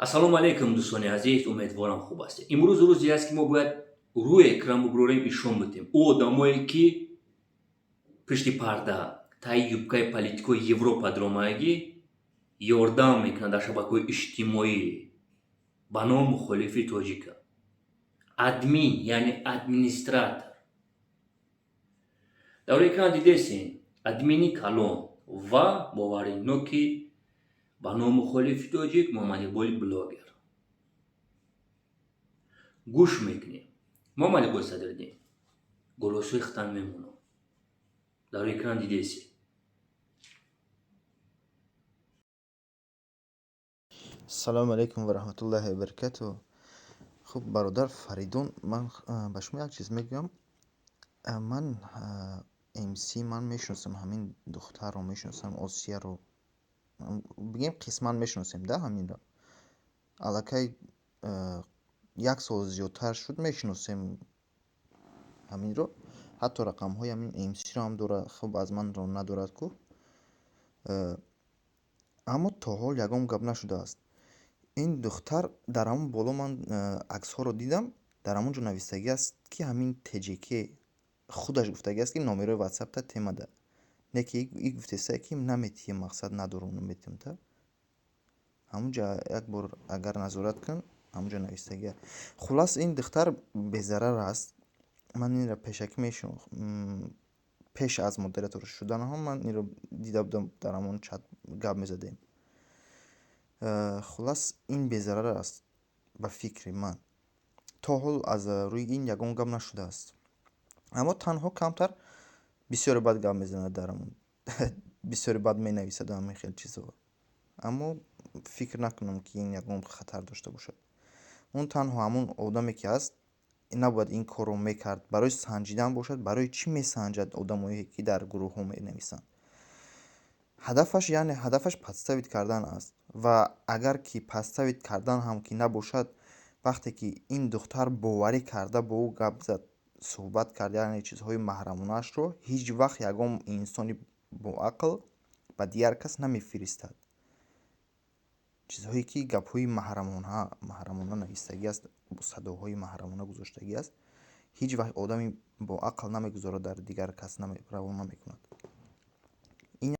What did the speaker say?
Ассалому алайкум, дӯстони азиз, умедворам, хуб ҳастед. Имрӯз рӯзе аст, ки мо бояд рӯи экран бубурорем, ишон бутем ӯ одамое, ки пишти парда, таи юбкаи политикои Европа даромадагӣ, ёрдам мекунанд дар шабакаҳои иҷтимоӣ ба номи мухолифи тоҷика. Админ, яъне администратор. Дар рӯи экран дидесен, админи калон ва бовариноки ба номи мухолифи тоҷик Муҳаммадиқболи блогер. Гӯш мекунем. Муҳаммадиқболи Садриддин, голосои хитан мемонам. Дар рӯи экран дидесед. Салому алайкум ва раҳматуллоҳи ва баракатуҳ. Хуб, бародар Фаридун, ман ба шумо як чиз мегӯям. Ман МС, ман мешиносам ҳамин духтарро, мешиносам Осияро, бигем, қисман мешиносем да ҳаминро. Аллакай як сол зиёдтар шуд, мешиносем ҳаминро. Ҳатто рақамҳои ҳамин МСро ҳам дорад. Хуб, аз манро надорад ку, аммо то ҳол ягон гап нашудааст. Ин духтар дар ҳамон боло, ман аксҳоро дидам, дар ҳамон ҷо навистагӣ аст, ки ҳамин ТҶК худаш гуфтагӣ аст, ки номерои ватсапта темада не, ки и гуфтеста, ки наметиҳем, мақсад надорум, наметиҳем та. Ҳамун ҷа як бор агар назорат кун, ҳамун ҷо навистагӣ. Хуллас, ин духтар безарар аст. Ман инро пешакӣ пеш аз модератор шуданам ман инро дида будам, дар ҳамон чат гап мезадем. Хуллас, ин безарар аст ба фикри ман. То ҳол аз рӯи ин ягон гап нашудааст, аммо танҳо камтар бисёре бад гап мезанад, дар ҳамон бисёре бад менависаду ҳамин хел чизҳо. Аммо фикр накунам, ки ин ягон хатар дошта бошад. Он танҳо ҳамон одаме, ки ҳаст, набояд ин корро мекард. Барои санҷидан бошад, барои чӣ месанҷад одамое, ки дар гурӯҳҳо менависанд? Ҳадафаш, яъне ҳадафаш подставить кардан аст. Ва агар ки подставить кардан ҳам ки набошад, вақте ки ин духтар боварӣ карда бо ӯ гап зад, суҳбат кард, яъне чизҳои маҳрамонаашро ҳеҷ вақт ягон инсони боақл ба дигар кас намефиристад. Чизҳое, ки гапҳои маҳрамона навистагӣ аст, садоҳои маҳрамона гузоштагӣ аст, ҳеҷ вақт одами боақл намегузорад, дар дигар кас равон намекунад.